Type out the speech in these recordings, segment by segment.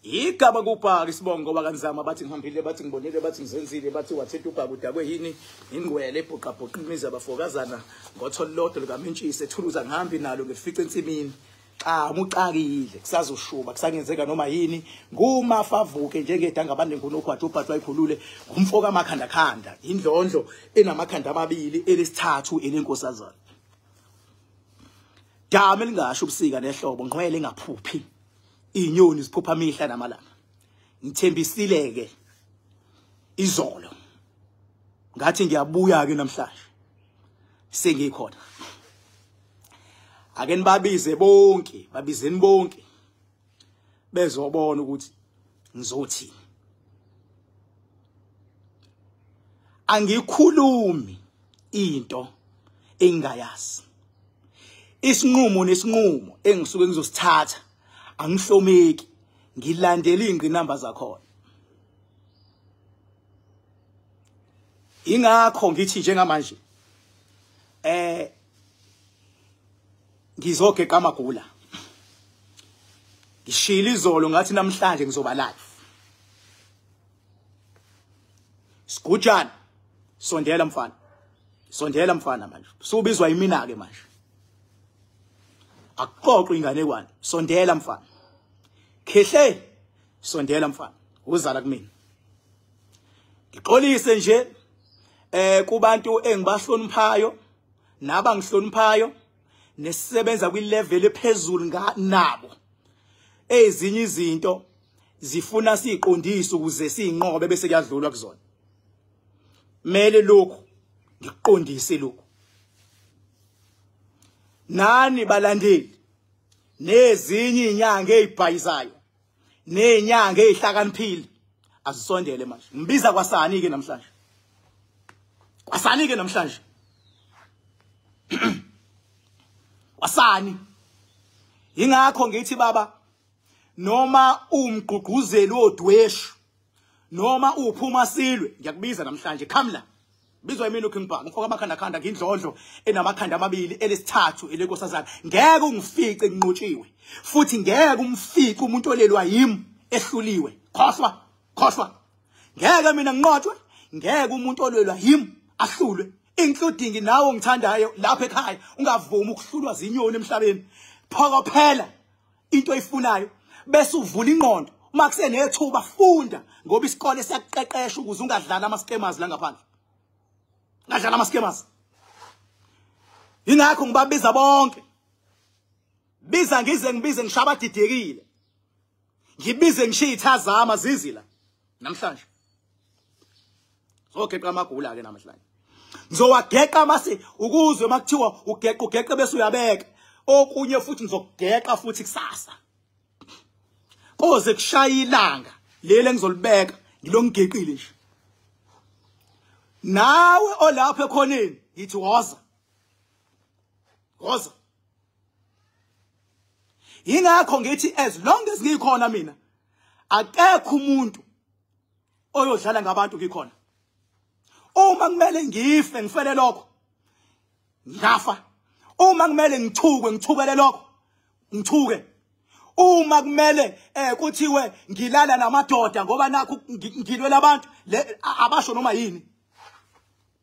Igama kubhaka isibongo ngoba kanzama bathi ngihambile, bathi ngibonile, bathi ngizenzile, bathi wathinta ubhaka udakwe yini ingqwele ebhuqabhuqa imizi abafokazana ngotholo lodwa lukamentshisi ethuluza ngihambi nalo ngifice ensimini. Xa umuxakile kusazoshuba kusangenzeka noma yini ngumafavuke njengedanga abantu ngunogwaja ubhathi wayikhulule ngumfoka amakhanda khanda indlondlo enamakhanda amabili elesithathu elenkosazana. Dama elingasho ubusika nehlobo ngqwele engaphuphi inyoni ziphupha mihla namalanga. Ngithembisile ke izolo ngathi ngiyabuya ke namhlanje sengikhona. Ake nibabize bonke, babizeni bonke bezobona ukuthi ngizothini. Angikhulumi into engingayazi. Isinqumo nesinqumo engisuke ngizosithatha angihlomeki, ngilandela ingqinamba zakhona. Ingakho ngithi njengamanje ngizogeqa amagula. Ngishila izolo ngathi namhlanje ngizoba live. Sigujana sondela mfana. Sondela mfana manje. Subizwa yimina ke manje. Akuxoxwe inganekwane. Sondela mfana. Khehle sondela mfana. Uzala kumina. Ngixolise nje kubantu engibahloniphayo nabangihloniphayo nesisebenza kwilevel ephezulu nabo. Ezinye izinto zifuna siqondise ukuze sinqobe bese kuyadlulwa kuzona. Mele lokhu ngiqondise lokhu. Nani balandeli nezinye inyanga ezibhayizayo nenyanga ezihlakaniphile azisondele manje. Ngibiza kwasani ke namhlanje. Kwasani ke namhlanje. Kwasani. Ingakho ngithi baba noma umgqugquzeli wodweshu noma uphuma silwe ngiyakubiza namhlanje khamla. Bizwa yimina uKing Bhaka ngifaka amakhanda khanda ngindlondlo enamakhanda amabili elesithathu elenkosazana. Ngeke ungifice nginqotshiwe futhi ngeke umfice umuntu olelwa yimi ehluliwe. Khohlwa, khohlwa. Ngeke mina nginqotshwe, ngeke umuntu olelwa yimi ahlulwe, including nawe ngithandayo lapha ekhaya. Ungavumi ukuhlulwa zinyoni emhlabeni. Phokophela into oyifunayo bese uvula ingqondo. Uma kusenethuba funda ngoba isikole siyakuqeqesha ukuze ungadlala ama scammers la ngaphandle. Ngadlala ama scammers. Ingakho ngibabiza bonke. Biza ngize ngibize ngishaba didekile. Ngibize ngishiye ithazama zizila namhlanje. Zogeqa amagula ke namhlanje. Ngizowageqa mase ukuzwe makuthiwa ugeqa ugeqe bese uyabeka. Okunye futhi ngizokugeqa futhi kusasa. Koze kushaya ilanga leli engizolibeka ngilongigeqile nje. Nawe olapha ekhoneni ngithi woza. Woza. Ingakho ngithi as long as ngikhona mina akekho umuntu oyodlala ngabantu ngikhona. Uma kumele ngife ngifele lokho ngiyafa. Uma kumele ngithukwe ngithukele lokho ngithuke. Uma kumele kuthiwe ngilala namadoda ngoba nakho ngilwela abantu abasho noma yini.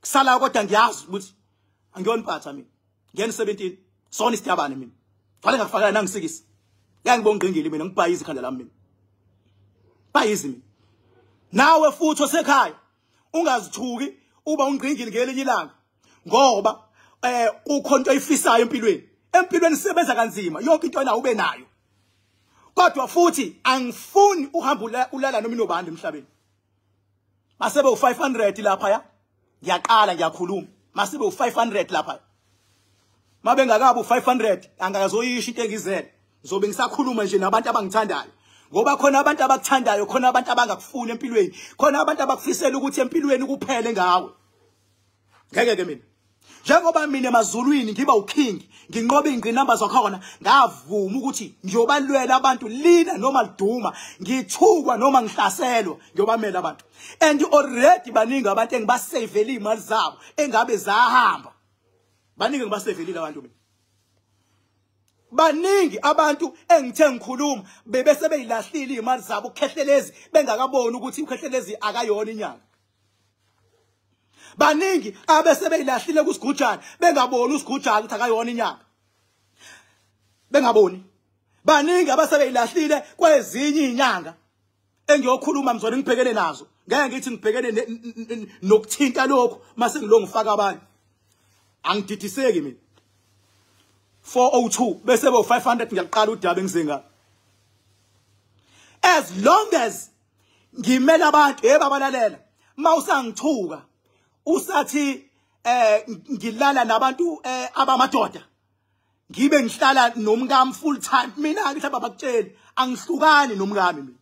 Kusala kodwa ngiyazi ukuthi angiyoniphatha mina. Ngene 17 sona isiyabane mina. Vale ngakufakela nangisikisa. Ngeke ngibongqingile mina ngibhayiza ikhanda lami mina. Bhayizi mina. Nawe futhi osekhaya ungazithuki uba ungqingile ngelinye ilanga ngoba kukhona into oyifisayo empilweni. Empilweni sebenza kanzima yonke into nawe ube nayo. Kodwa futhi angifuni uhamba ulala noma inobani emhlabeni. Masebe u500 lapha ya. Ngiyaqala ngiyakhuluma. Masibe u500 lapha. Mabengakabi u500 angakazoyisho into engizele. Ngizobe ngisakhuluma nje nabantu abangithandayo. Ngoba khona abantu abakuthandayo, khona abantu abangakufuni empilweni, khona abantu abakufisela ukuthi empilweni kuphele ngawe. Ngeke ke mina. Njengoba mina emazulwini ngiba uking, nginqoba ingqinamba zakhona, ngavuma ukuthi ngiyobalwela abantu lina noma liduma, ngithukwa noma ngihlaselwa, ngiyobamela abantu. And already baningi abantu engibasavele imali zabo engabe zahamba. Baningi ngibasavelile abantu mina. Baningi abantu engithe ngikhuluma bebese beyilahlile imali zabo uKhehlelezi bengakaboni ukuthi uKhehlelezi akayona inyanga. Baningi abese beyilahlile kusigujana bengaboni usigujana ukuthi akayona inyanga. Bengaboni. Baningi abase beyilahlile kwezinye inyanga engiyokhuluma mzona ngibhekene nazo. Ngeke ngithi ngibhekene nokuthinta lokho mase ngilongifaka abanye. Angididiseki mina. 402 bese bo 500 ngiyaqala udaba engizenga. As long as ngimela abantu ebabalalela mawusangithuka usathi ngilala nabantu abamadoda ngibe ngihlala nomkami full time, mina ngithi ababakutsheli angihlukani nomkami mina,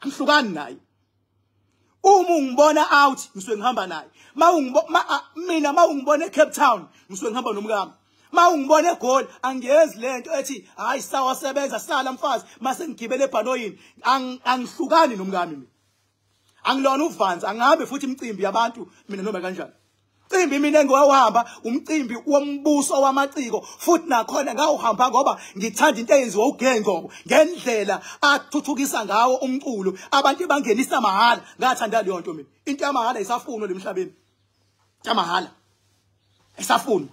angihlukani naye. Uma ungibona out ngisuke ngihamba naye, mina mawungibona eCape Town ngisuke ngihamba nomkami, mawungibona eGoli angiyenzi lento ethi hayi sawasebenza sala mfazi mase ngigibele ebhanoyini. Angihlukani nomkami mina, angilona uvanzi, angabe futhi imicimbi yabantu mina noma kanjani. Umcimbi mina engiwahamba umcimbi wombuso wamaciko, futhi nakhona ngawuhamba ngoba ngithanda into eyenziwa uGengobo ngendlela athuthukisa ngawo umculo, abantu bangenisa mahhala. Ngathanda leyo nto mina, into yamahhala isafunwa lemhlabeni, yamahhala isafunwa.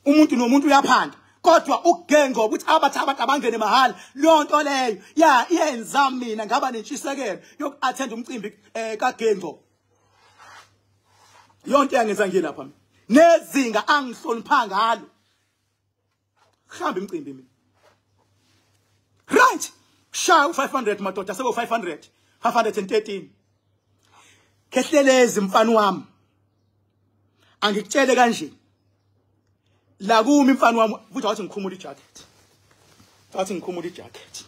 Umuntu nomuntu uyaphanda, kodwa uGengobo ukuthi abathi abantu abangene mahhala, leyo nto leyo ya iyenza mina ngaba nentshisekelo yoku-attend umcimbi kaGengobo. Yonke yangenza nje lapha mina nezinga angihlonipha ngalo, mhlawumbe imicimbi mina. Right, shaya u500 madoda, sebo 500 513. Khehlelezi mfana wami, angikutshele kanje la kumi mfana wami, futhi wathi ngikhumula ijacket, wathi ngikhumula ijacket.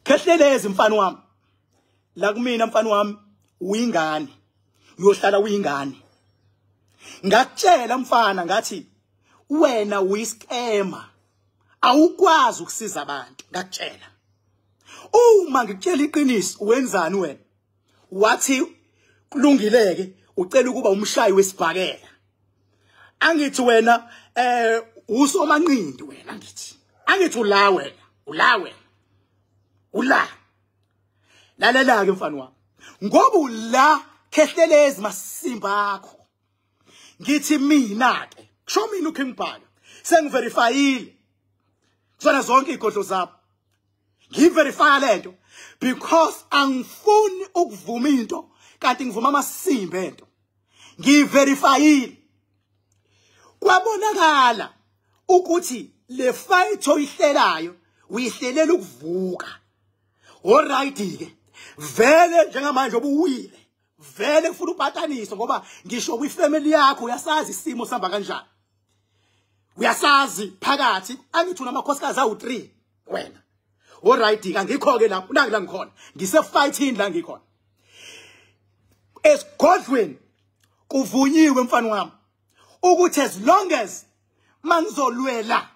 Khehlelezi mfana wami, la kumina mfana wami uyingane, uyohlala uyingane. Ngakutshela mfana ngathi wena uyiskema, awukwazi ukusiza abantu. Ngakutshela uma ngikutshela iqiniso wenzani wena? Wathi kulungileke, ucela ukuba umshayi wesibhakela. Angithi wena usomanqindi wena, angithi ula wena, ula wena, ula. Lalela ke mfana wami, ngoba ula Khehlelezi masimba akho. Ngithi mina ke, kusho mina uKing Bhaka, sengiverifyile kuzona zonke igodlo zabo. Ngiverify lento because angifuni ukuvuma into kanti ngivuma amasimba ento. Ngiverifyile, kwabonakala ukuthi le fight oyihlelayo uyihlelela ukuvuka. Alright ke, vele njengamanje obuwile, vele kufuna upataniswe ngoba ngisho kwifamily yakho uyasazi isimo sihamba kanjani, uyasazi phakathi. Angithi unamakhosikazi awu3 wena. Alright ke, angikho ke lapho, nangi la ngikhona, ngise fighting la ngikhona esigodlweni. Kuvunyiwe mfana wami ukuthi as long as mangizolwela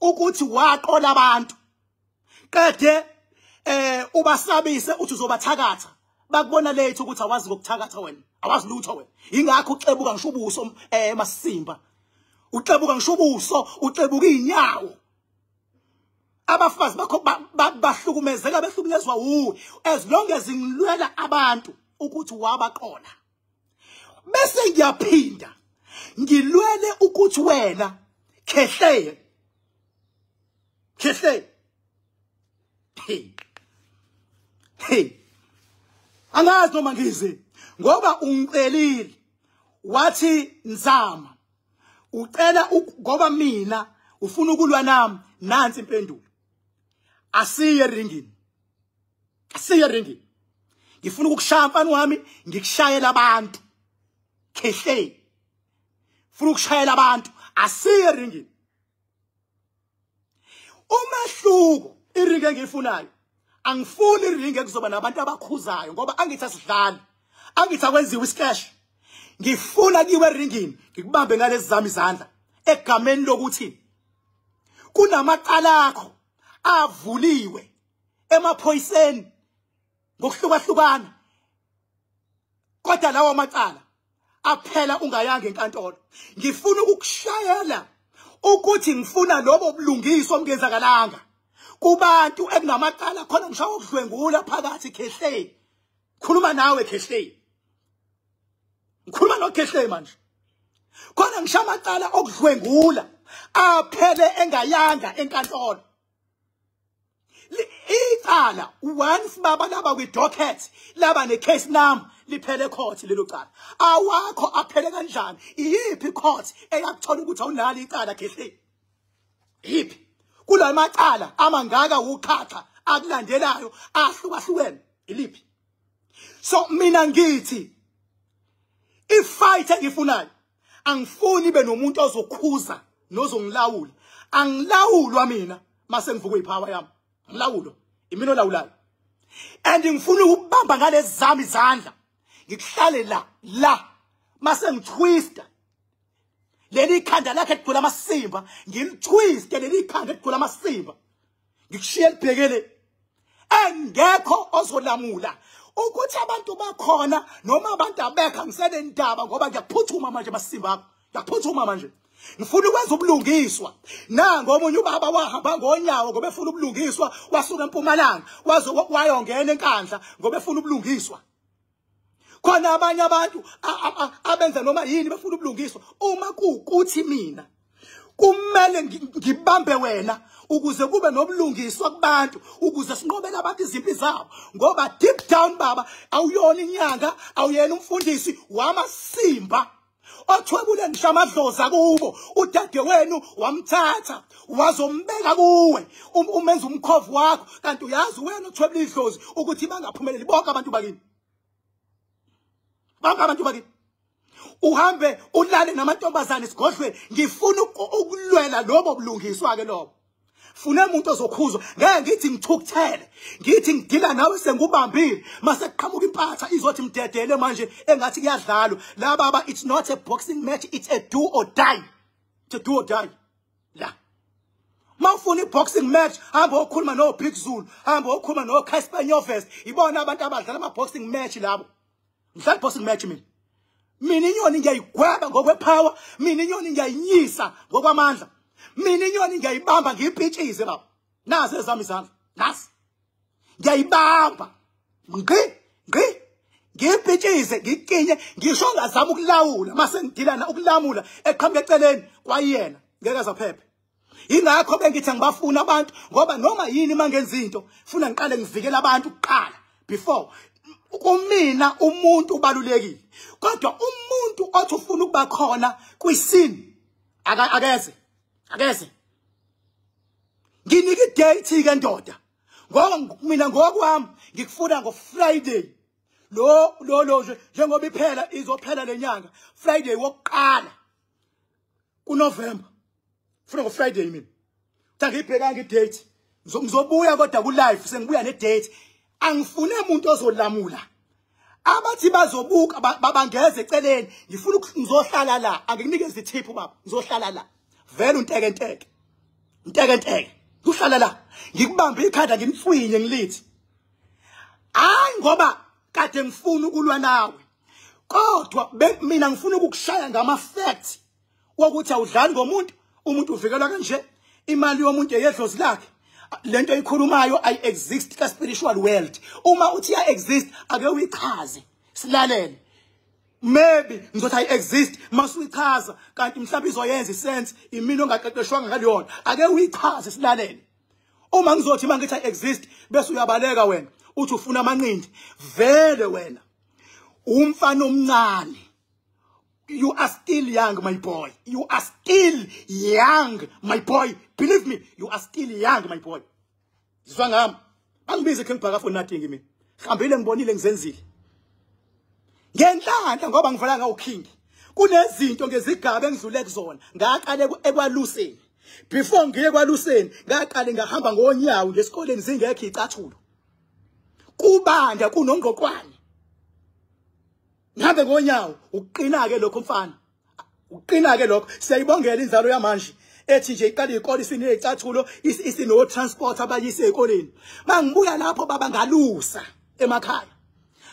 ukuthi waqola abantu qede ubasabise uthi uzobathakatha, bakubona lethu ukuthi awazi ngokuthakatha wena, awazi lutho wena. Ingakho uxebuka ngisho ubuso masimba, uxebuka ngisho ubuso, uxebuka inyawo. Abafazi bakho bahlukumezeka, behlukunyezwa wuwe. As long as ngilwela abantu ukuthi wabaqola, bese ngiyaphinda ngilwele ukuthi wena Khehle, Khehle, hey hey, angazi noma ngize ngoba ungicelile wathi nzama ucela ngoba mina ufuna ukulwa nami. Nansi impendulo, asiye ringini, asiye ringini. Ngifuna ukukushaya mfana wami, ngikushayela abantu. Khehle, funa ukushayela abantu, asiye ringini. Umehluko iringi engiyifunayo, angifuni iringi ekuzoba nabantu abakhuzayo ngoba angithi asidlali, angithi akwenziwe iscash. Ngifuna kiwe eringini ngikubambe ngalezi zami izandla egameni lokuthi kunamacala akho avuliwe emaphoyiseni ngokuhlukahlukana, kodwa lawo macala aphela ungayanga enkantolo. Ngifuna ukukushayela ukuthi ngifuna lobo bulungiswa obungenzakalanga kubantu ekunamacala khona, ngisho ukudlwengula phakathi. Khehle, khuluma nawe Khehle, ngikhuluma noKhehle manje. Khona ngisho amacala okudlwengula aphele engayanga enkantolo. Icala once baba laba kwi-docket, laba ne-case number, liphele court lelo cala. Awakho aphele kanjani? Iyiphi court eyakuthola ukuthi awunalo icala, Khehle? Yiphi kula macala amangaka uqhaqa akulandelayo ahlukahlukene? Iliphi? So mina ngithi ifight engifunayo, angifuni be nomuntu ozokhuza nozongilawula. Angilawulwa mina. Mase ngivuka ipower yami, ngilawulo imina olawulayo, and ngifuna ukubamba ngalezi zami izandla, ngikuhlale la la, mase ngitwista leli khanda lakhe ligula amasimba, ngilitwiste leli khanda ligula amasimba, ngikushiye libhekele. Engekho ozolamula ukuthi abantu bakhona noma abantu abekho, ngisenendaba ngoba ngiyaphuthuma manje, masimba akho, ngiyaphuthuma manje. Ngifuna ukwenza ubulungiswa. Nango omunye ubaba wahamba ngonyawo ngoba efuna ubulungiswa, wasuka eMpumalanga waze wayongena eNkandla ngoba efuna ubulungiswa. Khona abanye abantu abenza noma yini befuna ubulungiswa. Uma kuwukuthi mina kumele ngibambe wena ukuze kube nobulungiswa kubantu, ukuze sinqobele abantu izimpi zabo, ngoba deep down baba awuyona inyanga, awuyena umfundisi wamasimba othwebule ngisho amadlozi kubo. Udade wenu wamthatha wazombeka kuwe, umenza umkhovu wakho, kanti uyazi wena uthwebule idlozi ukuthi bangaphumeleli bonke abantu bakini, bonke abantu bakini. Uhambe ulale namantombazane esigodlweni. Ngifuna ukulwela lobo bulungiswa ke lobo. Funa umuntu ozokhuzwa. Ngeke ngithi ngithukuthele, ngithi ngidila nawe sengubambile, mase kuqhamuka impatha izothi mdedele manje, engathi kuyadlalwa la baba. It's not a boxing match, it's a do or die. It's a do or die la. Mawufuna i-boxing match, hamba okhuluma no Big Zulu, hamba okhuluma no Casper Nyovest. Ibona abantu abadlala ama boxing match labo. Ngidlala boxing match mina. Mina inyoni ngiyayigweba ngokwepower, mina inyoni ngiyayinyisa ngokwamandla, mina inyoni ngiyayibamba ngiyipitshize baba. Nazi ezami izandla, nasi ngiyayibamba ngqi ngqi, ngiyipitshize, ngikinye. Ngisho ngazama ukulawula, mase ngidilana ukulamula eqhamuka eceleni kwayena, ngeke azaphephe. Ingakho bengithi angibafuna abantu, ngoba noma yini mangenza into funa ngiqale ngivikele abantu kuqala before kumina. Umuntu ubalulekile, kodwa umuntu othi ufuna ukuba khona kwisini akeze, akeze. Nginike idate ke ndoda, ngoba mina ngokwami ngikufuna ngo Friday lo lo lo nje, njengoba iphela, izophela lenyanga, Friday wokuqala kuNovember. Funa ngo Friday mina. Cha, ngiyibhekanga idate, ngizobuya kodwa ku live sengibuya ne date. Angifune umuntu ozolamula. Abathi bazobuka babangeze eceleni. Ngifuna ngizohlala la, angikunikeze ithiphu baba, ngizohlala la vele unteke nteke nteke nteke, kuhlala la, ngikubambe ikhanda, ngimtswinye, ngilithi hayi, ngoba kade ngifuna ukulwa nawe, kodwa mina ngifuna ukukushaya ngama facts wokuthi awudlali ngomuntu. Umuntu uvikelwa kanje, imali yomuntu eyedlozi lakhe. Lento oyikhulumayo ayi exist ka spiritual world. Uma uthi ya exist, ake uyichaze silalele. Maybe ngizothi ayi exist masuyichaza, kanti mhlawumbe izoyenza isense imini ongaqeqeshwanga ngaleyona. Ake uyichaze silalele. Uma ngizothi mangithi ayi exist bese uyabaleka wena uthi ufuna amanqindi, vele wena umfana omncane. You are still young, my boy. You are still young, my boy. Believe me, you are still young, my boy. Zwa ngami, angibize King Bhaka for nothing. Mina hambile, ngibonile, ngizenzile ngenhlanhla ngoba ngivala ngawo king. Kunezinto ngezigaba engidlule kuzona. Ngaqale ekwaluseni. Before ngiye kwaluseni, ngaqale ngahamba ngonyawo ngesikoleni, zingekho icathulo, kubanda, kunongqoqwane, ngihambe ngonyawo. Ukuqina ke lokho mfana, ukuqina ke lokho. Siyayibongela inzalo yamanje ethi nje iqala izikole isinezicathulo, isino transport abayise ezikoleni. Mangibuya lapho baba, ngalusa emakhaya.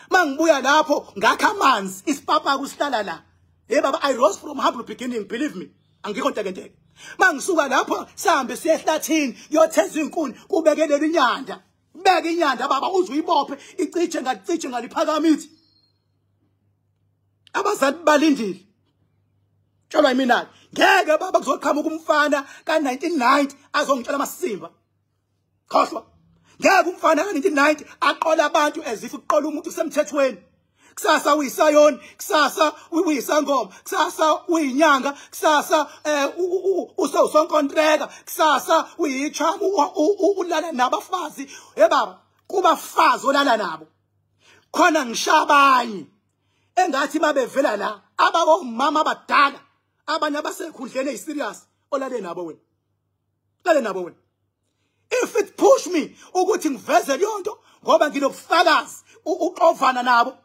Mangibuya lapho ngakha amanzi, isipapa kusihlala la. Hey baba, I rose from humble beginning, believe me. Angikho ntekenteke. Mangisuka lapho sihambe siye ehlathini yotheza inkuni kubekelela inyanda. Beka inyanda baba uze uyibophe icije ngacije ngaliphakamithi. Abazali balindile. Tshelwa yimina. Ngeke baba kuzoqhamuka umfana ka1990 azongitshela amasimba. Khohlwa. Ngeke umfana ka1990 aqola abantu as if uqola umuntu kusemthethweni. Kusasa uyisayoni, kusasa uyisangoma, kusasa uyinyanga, kusasa usawusonkontreka, kusasa uyichamu ulala nabafazi. Hey baba, kubafazi olala nabo. Khona ngishabanye engathi babevela la ababomama abadala abanye abasekhundleni eziserious olale nabo wena. Lale nabo wena. If it push me ukuthi ngiveze leyo nto ngoba nginobufakazi uxovana nabo.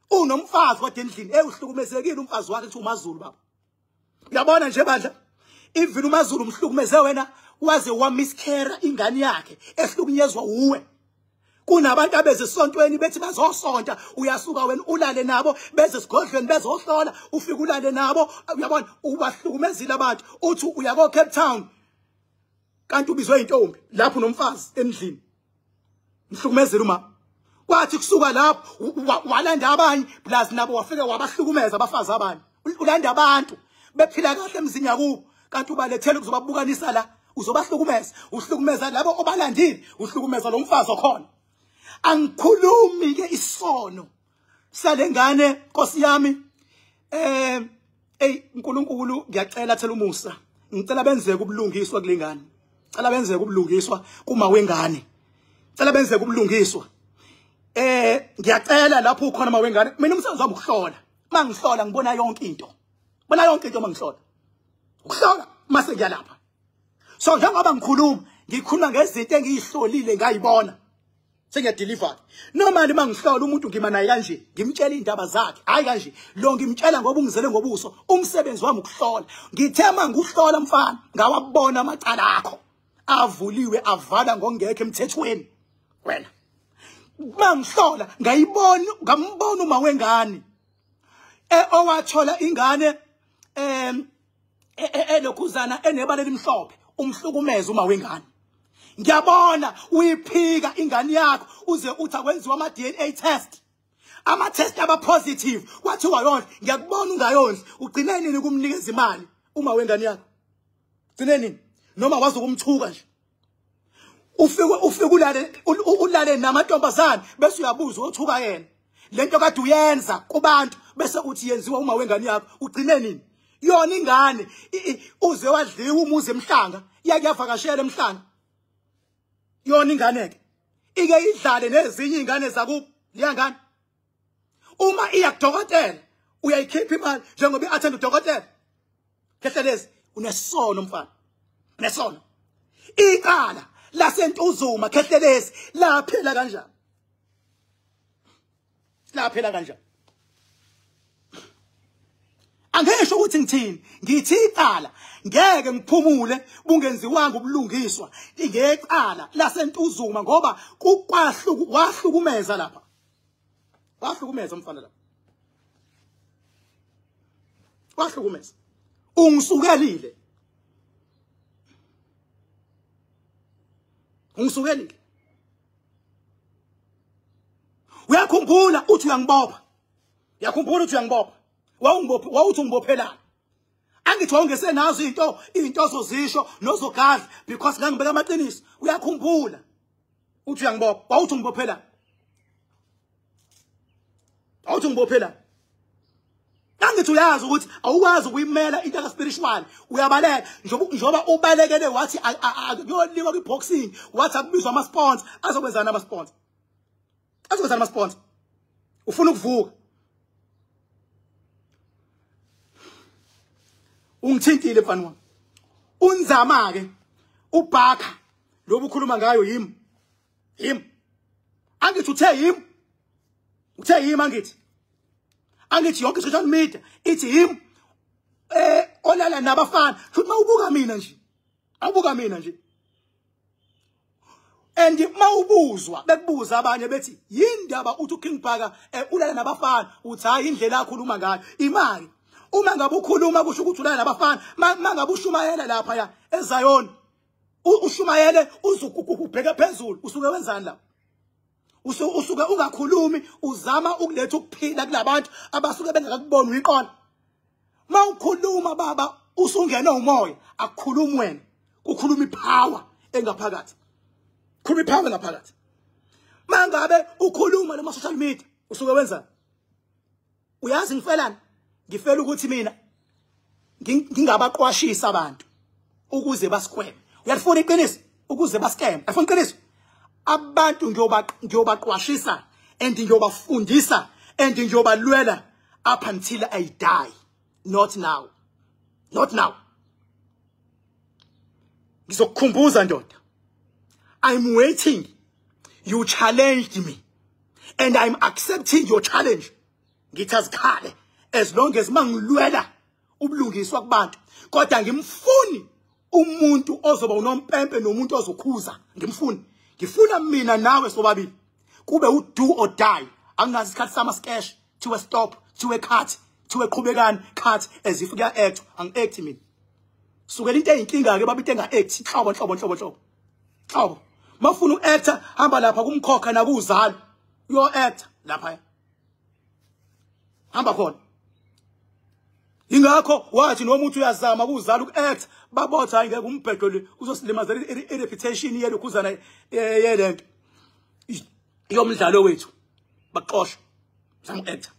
Unomfazi kodwa endlini ehlukumezekile umfazi wakhe kuthi uMaZulu baba. Uyabona nje bandla, even uMaZulu umhlukumeze wena waze wamiscare ingane yakhe ehlukunyezwa uwe. Kunabantu abeze esontweni bethi bazosonta, uyasuka wena ulale nabo, beze esigodlweni bezohlola, ufike ulale nabo. Uyabona ubahlukumezile abantu. Uthi uya ko Cape Town kanti ubizwe intombi lapho nomfazi endlini. Mhlukumezile uma. Kwathi kusuka lapho walanda abanye plus nabo wafike wabahlukumeza abafazi abanye. Ulanda abantu bephila kahle emzini yakubo kanti ubalethele kuzobabukanisa la, uzobahlukumeza, uhlukumeza labo obalandile, uhlukumeza lo mfazi okhona. Angikhulumi ke isono salengane Nkosi yami. Ey uNkulunkulu ngiyacela thela umusa. Ngicela benzeke ubulungiswa kulengane. Ngicela benzeke ubulungiswa kuma wengane. Ngicela benzeke ubulungiswa. Ngiyacela lapho ukhona mawengane. Mina umsebenzi wami ukuhlola. Mangihlola ngibona yonke into. Bona yonke into mangihlola. Ukuhlola mase ngiyalapha. So njengoba ngikhuluma, ngikhuluma ngezinto engiyihlolile ngayibona. Sengiyadeliver. Normally mangihlola umuntu ngima naye kanje, ngimtshela indaba zakhe. Hayi kanje, lo ngimtshela ngoba ungizele ngobuso. Umsebenzi wami ukuhlola. Ngithe manguhlola mfana, ngawabona amacala akho. Avuliwe avala ngongekho emthethweni. Wena mangihlola ngayibona, ngambona uma wengane owathola ingane elokhuzana enebala elimhlophe, umhlukumeza uma wengane. Ngiyabona uyiphika ingane yakho uze uthi akwenziwa ama DNA test. Ama test aba positive kwathiwa yondla. Ngiyakubona ungayondli. Ugcine nini kumnikeza imali uma wengane yakho? Ugcine nini? Noma wazi ukumthuka nje. Ufike ulale namantombazane bese uyabuza othuka yena. Lento kade uyenza kubantu bese uthi yenziwa uma wengane yakho. Ugcine nini? Yona ingane uze wadliwa umuzi emhlanga, iyakuyavakashela emhlanga. Yona ingane ke ike idlale nezinye ingane zakubo liyangane. Uma iya kudokotela uyayikhipha imali njengoba iattend udokotela. Khehlelezi unesono mfana, unesono. Icala laseNtuzuma Khehlelezi laphela kanjani? Laphela kanjani? Angisho ukuthi ngithini, ngithi icala ngeke ngiphumule bungenziwanga ubulungiswa ngecala laseNtuzuma ngoba wahlukumeza lapha. Wahlukumeza umfana lapha. Wahlukumeza. Ungisukelile. Ungisukelile. Uyakhumbula uthi uyangibopha. Uyakhumbula uthi uyangibopha. Wawungibopha, wawuthi ungibophela. Angithi wawungesenazo into ozozisho nozogadla because ngangibeka amaqiniso. Uyakhumbula uthi uyangibopha, wawuthi ungibophela. Awuthi ungibophela. Angithi uyazi ukuthi awukwazi ukuyimela into ka spiritual, uyabaleka njengoba ubalekele wathi kuyoliwa kwiboxing, wathi akubizwa ama sponsor, azokwenzana ama sponsor. Azokwenzana ama sponsor. Ufuna ukuvuka. Ungithintile mfana wami. Unzama ke ubhaka lobu ukhuluma ngayo yimi. Yimi. Angithi uthe yimi. Uthe yimi angithi. Angithi yonke social media ithi yimi olala nabafana. Futhi mawubuka mina nje. Awubuka mina nje. And mawubuzwa bekubuza abanye bethi yindaba uthi uKing Bhaka ulala nabafana, uthi hayi indlela akhuluma ngayo. Imali Uma ngabe ukhuluma kusho ukuthi ulala nabafana. Mangabe ushumayela lapha ya eZion, ushumayele uzukubheka phezulu, usuke wenzani la? Usuke ungakhulumi, uzama ukuletha ukuphila kulabantu abasuke bengakuboni uyiqona. Mawukhuluma baba usungena umoya, akukhulumi wena, kukhuluma ipower engaphakathi. Khuluma ipower ngaphakathi. Mangabe ukhuluma noma social media usuke wenzani? Uyazi ngifelani? Ngifela ukuthi mina ngingabaqwashisa abantu ukuze basikweme. Uyalifuna iqiniso ukuze basikeme. Uyafuna iqiniso? Abantu ngiyobaqwashisa and ngiyobafundisa and ngiyobalwela up until I die. Not now. Not now. Ngizokukhumbuza ndoda. I'm waiting. You challenged me and I'm accepting your challenge. Ngithi azikhale as long as mangilwela ubulungiswa kubantu, kodwa ngimfuni umuntu ozoba unompempe nomuntu ozokhuza. Ngimfuni, ngifuna mina nawe sobabili kube u do or die. Anginazi isikhathi sama sketch to a stop, to a cut, to a qhubekani cut as if kuya act. Angi-act mina. Sukela into eyinkinga ke baba, into enga-act hlobo hlobo hlobo hlobo hlobo. Mafuna uactor hamba lapha kumkhokha nakuzalo, uyo actor lapha, hamba khona. Ingakho wathi noma uthi uyazama kuzala uku-act, babotha hayi ngeke umbhedo le uzosilimazela i-reputation yelokhuzana yelento yomdlalo wethu, baxoshwa zama uku-actor.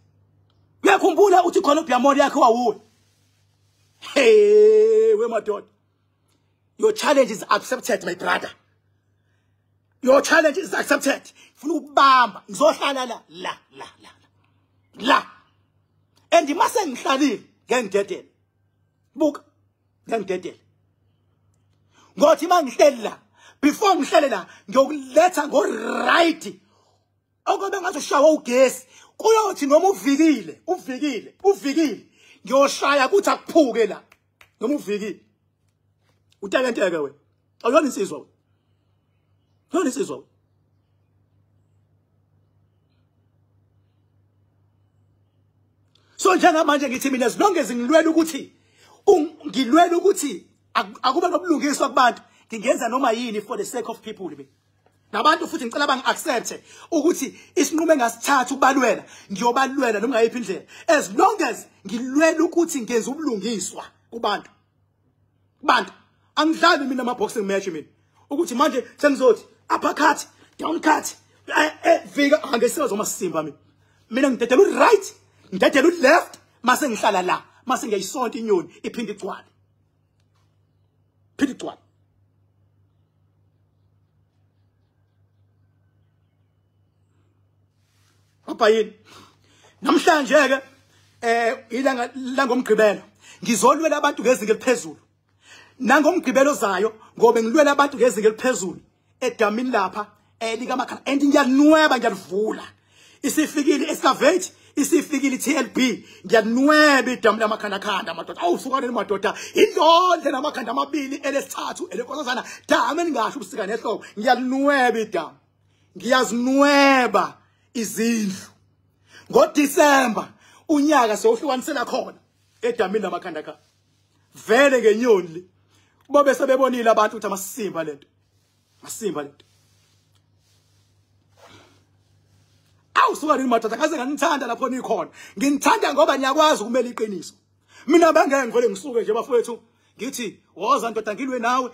Uyakhumbula uthi khona uBiyamori yakhe wawuwe. Hey we madoda, your challenge is accepted my brother. Your challenge is accepted. Ngifuna ukubamba, ngizohlala la la la la la. And mase ngihlalile ngeke ngidedele. Buka, ngeke ngidedele. Ngothi mangihleli la, before ngihlele la ngiyokuletha ngo right. Okobe ngathi ushawa ugesi, kuyothi noma uvikile, uvikile, uvikile, ngiyoshaya ukuthi akuphuke la. Noma uvikile. Utekenteke wena. Awuyona insizwa wena. Awuyona insizwa wena. So njengamanje ngithi mina as long as ngilwela ukuthi akube nobulungiswa kubantu, ngingenza noma yini for the sake of people mina. Nabantu futhi ngicela bangi-accept ukuthi isinqumo engasithatha ukubalwela, ngiyobalwela noma ngayiphi indlela. As long as ngilwela ukuthi ngenza ubulungiswa kubantu. Kubantu angidlali mina ama boxing match mina. Ukuthi manje sengizothi uppercut, down cut, vika angesizo masimba mina. Mina ngidedela u-right, ngidedela u-left, mase ngihlala la, mase ngiyayisonta inyoni iphinde igcwale. Phinde igcwale. Apha namhlanje ke ilanga langomgqibelo ngizolwela abantu ngezinga eliphezulu. Nangomgqibelo zayo ngoba ngilwela abantu ngezinga eliphezulu edamini lapha likaMakhala and ngiyanweba, ngiyalivula. Isifikile excavate, isifikile TLB, ngiyanweba idamu lamakhandakhanda madoda. Awusukane madoda, indlondle namakhanda amabili elesithathu elenkosazana damu eningasho ubusika nehlobo. Ngiyanweba idamu, ngiyazinweba izindlu. NgoDisemba unyaka sewuhlukanisela khona edamini lamakhandakhanda. Vele ngenyoni le bobe sebebonile abantu ukuthi amasimba lento, amasimba lento. Awusuka nini madoda, ngaze nganithanda lapho nikhona. Nginithanda ngoba niyakwazi ukumela iqiniso. Mina bangeke ngivele ngisuke nje bafowethu ngithi woza ndoda ngilwe nawe,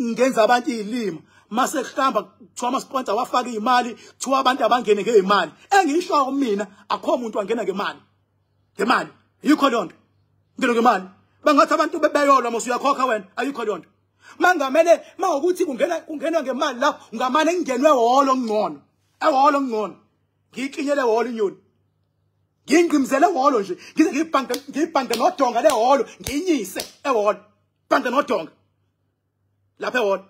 ngenza abantu izilima. Mase kuhlamba kuthiwa ama sponsor wafaka imali, kuthiwa abantu abangene ngeimali. Engisho mina akho umuntu angena ngemali. Ngemali yikho lonto. Ngene ngemali. Bangathi abantu bebeyolwa mos uyakhokha wena, ayikho lonto. Mangamele mawukuthi kungenwa ngemali lapho, ngamane kungenwe holo ngcono. Ehholo ngcono. Ngiklinyele holo inyoni. Ngingqimzele holo nje, ngize ngibhange nodonga lehholo, ngiyinyise ehholo. Bhange nodonga. Lapha ehholo.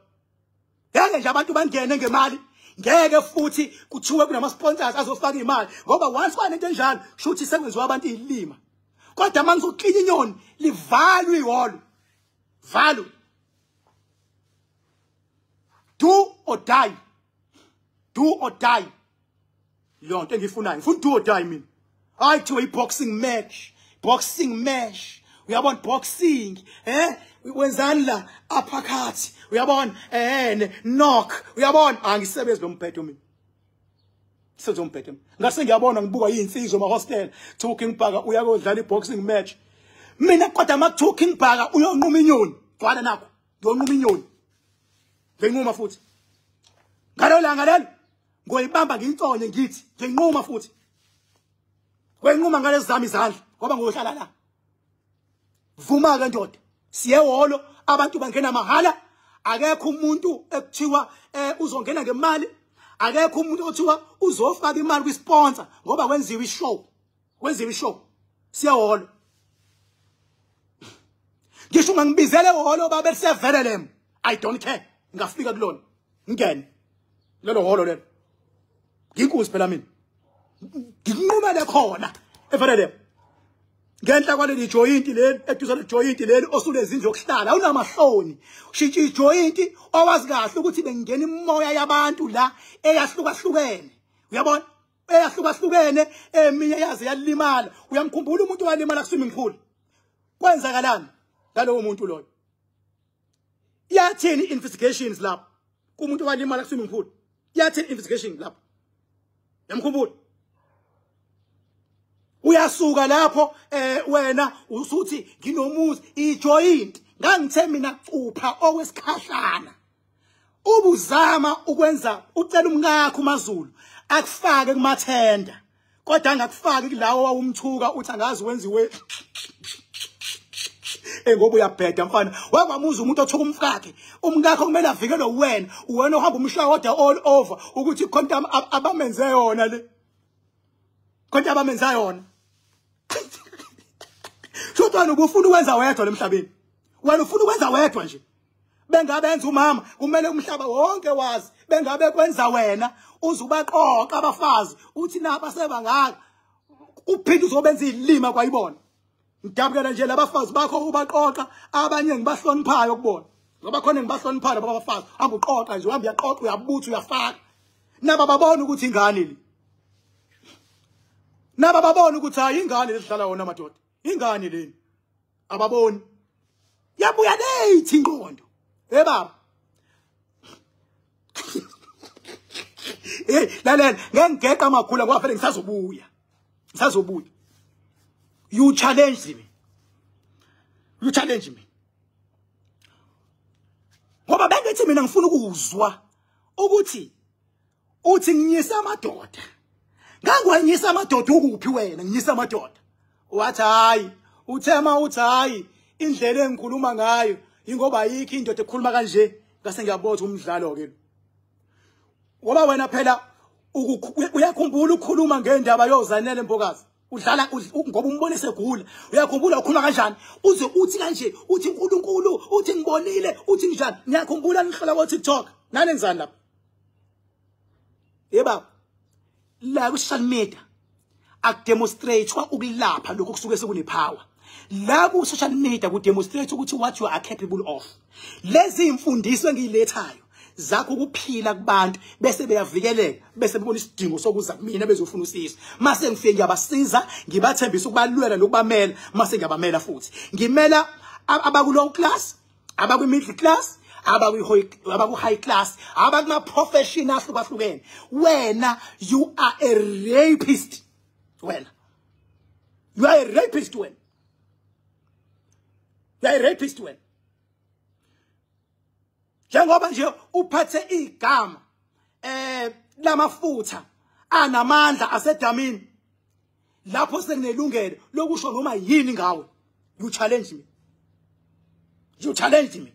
Ngeke nje abantu bangene ngemali, ngeke futhi kuthiwe kunama sponsors azofaka imali, ngoba once kwanento enjalo kusho ukuthi sekwenziwa abantu izilima. Kodwa mangizoklinya inyoni livalwe ihholo. Valwe. Do or die. Do or die. Leyo nto engiyifunayo. Ngifuna do or die mina. Hayi kuthiwe i-boxing match. Boxing match, uyabona, boxing, wenzani la uppercut, uyabona, knock, uyabona. Angisebenzi lo mbhedo mina, sezombhedo ngase ngiyabona ngibuka izinsizwa ema hostel, Two King Bhaka uyakodlala iboxing match. Mina kodwa ma Two King Bhaka uyonquma inyoni, gcwala nakho uyonquma inyoni, nginquma futhi ngalo langa lelo ngoyibamba ngiyitsonye ngithi nginquma futhi, ngoyinquma ngalezi zami izandla ngoba ngohlala la. Vuma ke ndoda, siye holo, abantu bangena mahala, akekho umuntu ekuthiwa uzongena ngemali, akekho umuntu othiwa uzofaka imali kwisponsor ngoba kwenziwa ishow, kwenziwa ishow. Siye holo, ngisho ungangibizele holo baba elisevelelem, I don't care, ngafika kulona ngene lelo holo lelo, nginkuzi phela mina, nginqumele khona evelelem. Ngenhla kwaleli joyinti leli, eduze le joyinti leli osulezindlu yokuhlala, awunamahloni. Ushintsha ijoyinti owazi kahle ukuthi bengena imoya yabantu la eyahlukahlukene. Uyabona? Eyahlukahlukene, eminye yaze yalimala. Uyamkhumbula umuntu owalimala ku swimming pool? Kwenzakalani ngalowo muntu loyo? Yathini investigations lapho kumuntu owalimala ku swimming pool? Yathini investigation lapho? Uyamkhumbula? Uyasuka lapho wena usuthi nginomuzi ijoint, ngangithe mina cupha okwesikhashana. Ubuzama ukwenza ucela umkakho uMaZulu akufake kumathenda, kodwa angakufaki kulawo wawumthuka uthi angazi wenziwe ngoba uyabheda mfana. Wakwamuza umuntu othuka umkakhe, umkakho kumele avikelwe wena, wena ohamba umshaya kodwa all over ukuthi khona abamenze yona le, khona abamenza yona. Shotwana ubufuna ukwenza wedwa lemhlabeni, wena ufuna ukwenza wedwa nje. Bengabenza umama kumele umhlaba wonke wazi, bengabe kwenza wena uzubaqoqa abafazi uthi naba sebangaka, uphinde uzobenza izilima kwayibona. Ngidabukela nje labafazi bakho ubaqoqa, abanye ngibahloniphayo kubona ngoba khona ngibahloniphayo laba bafazi. Hamba uqoqa nje, uhamba uyaqoqa, uyabutha, uyafaka, naba babona ukuthi ingane le, naba babona ukuthi hayi ingane lesidlala wona madoda, ingane leni, ababoni. Yabuya late ingqondo. Hey baba, hey lalela, ngengigeqa amakhulu ngoba vele ngisazobuya, ngisazobuya. You challenge me, you challenge me, ngoba bengithi mina ngifuna ukuzwa ukuthi uthi nginyisa amadoda. Ngangwanyisa amadoda ukuphi wena? Nginyisa amadoda. Wathi hayi, uthema uthi hayi, indlela engikhuluma ngayo ingoba ayikho indoda ekhuluma kanje. Ngase ngiyabotha umdlalo ke. Ngoba wena phela uyakhumbula ukukhuluma ngendaba yoZanele Mbokazi. Udlala ngoba umbone segula. Uyakhumbula ukhuluma kanjani? Uze uthi kanje, uthi uNkulunkulu, uthi ngibonile, uthi njani? Ngiyakhumbula nihlola ko TikTok. Nanenzani lapha? Yeba la ku social media akudemonstratewa ukulapha lokho kusuke sekunepower. La ku social media kudemonstrate ukuthi what you are capable of. Lezi imfundiso engiyilethayo zakho ukuphila kubantu bese beyavikeleka, bese bebona isidingo sokuza kumina bezofuna usizo. Mase ngifike ngiyabasiza, ngibathembisa ukubalwela nokubamela, mase ngiyabamela futhi. Ngimela abaku low class, abakwi middle class, abaku high class, abakuma profession ahlukahlukene. Wena you are a rapist. Wena you are a rapist. Wena you are a rapist. Wena njengoba nje uphathe igama lamafutha anamandla asedamini, lapho sekunelungelo lokusho noma yini ngawe. You challenge me, you challenge me.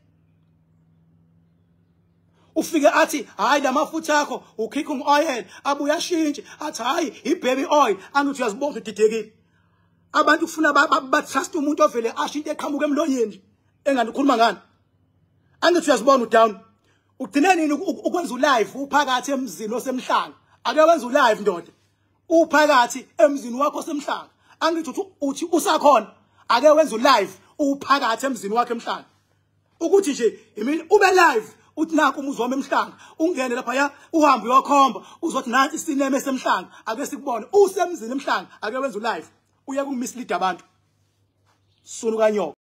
Ufike athi hayi lamafutha akho ukhicking oil, abuya ashintshe athi hayi ibaby oil, angithi uyazibona udidekile. Abantu kufuna ba trust umuntu ovele asho into eqhamuka emlonyeni engani ukhuluma ngani. Angithi uyazibona udown. Ugcine nini ukwenza ulive uphakathi emzini osemhlanga? Ake wenza ulive ndoda, uphakathi emzini wakho osemhlanga. Angithi uthi usakhona, ake wenza ulive uphakathi emzini wakho emhlanga. Ukuthi nje imini ube live uthi nakho umuzi wami emhlanga, ungene lapha ya uhambe uyokhomba uzothi nansi isinema esemhlanga, ake sikubone usemzini emhlanga. Ake wenza ulive uye ku mislead abantu. Sunu kanyoko.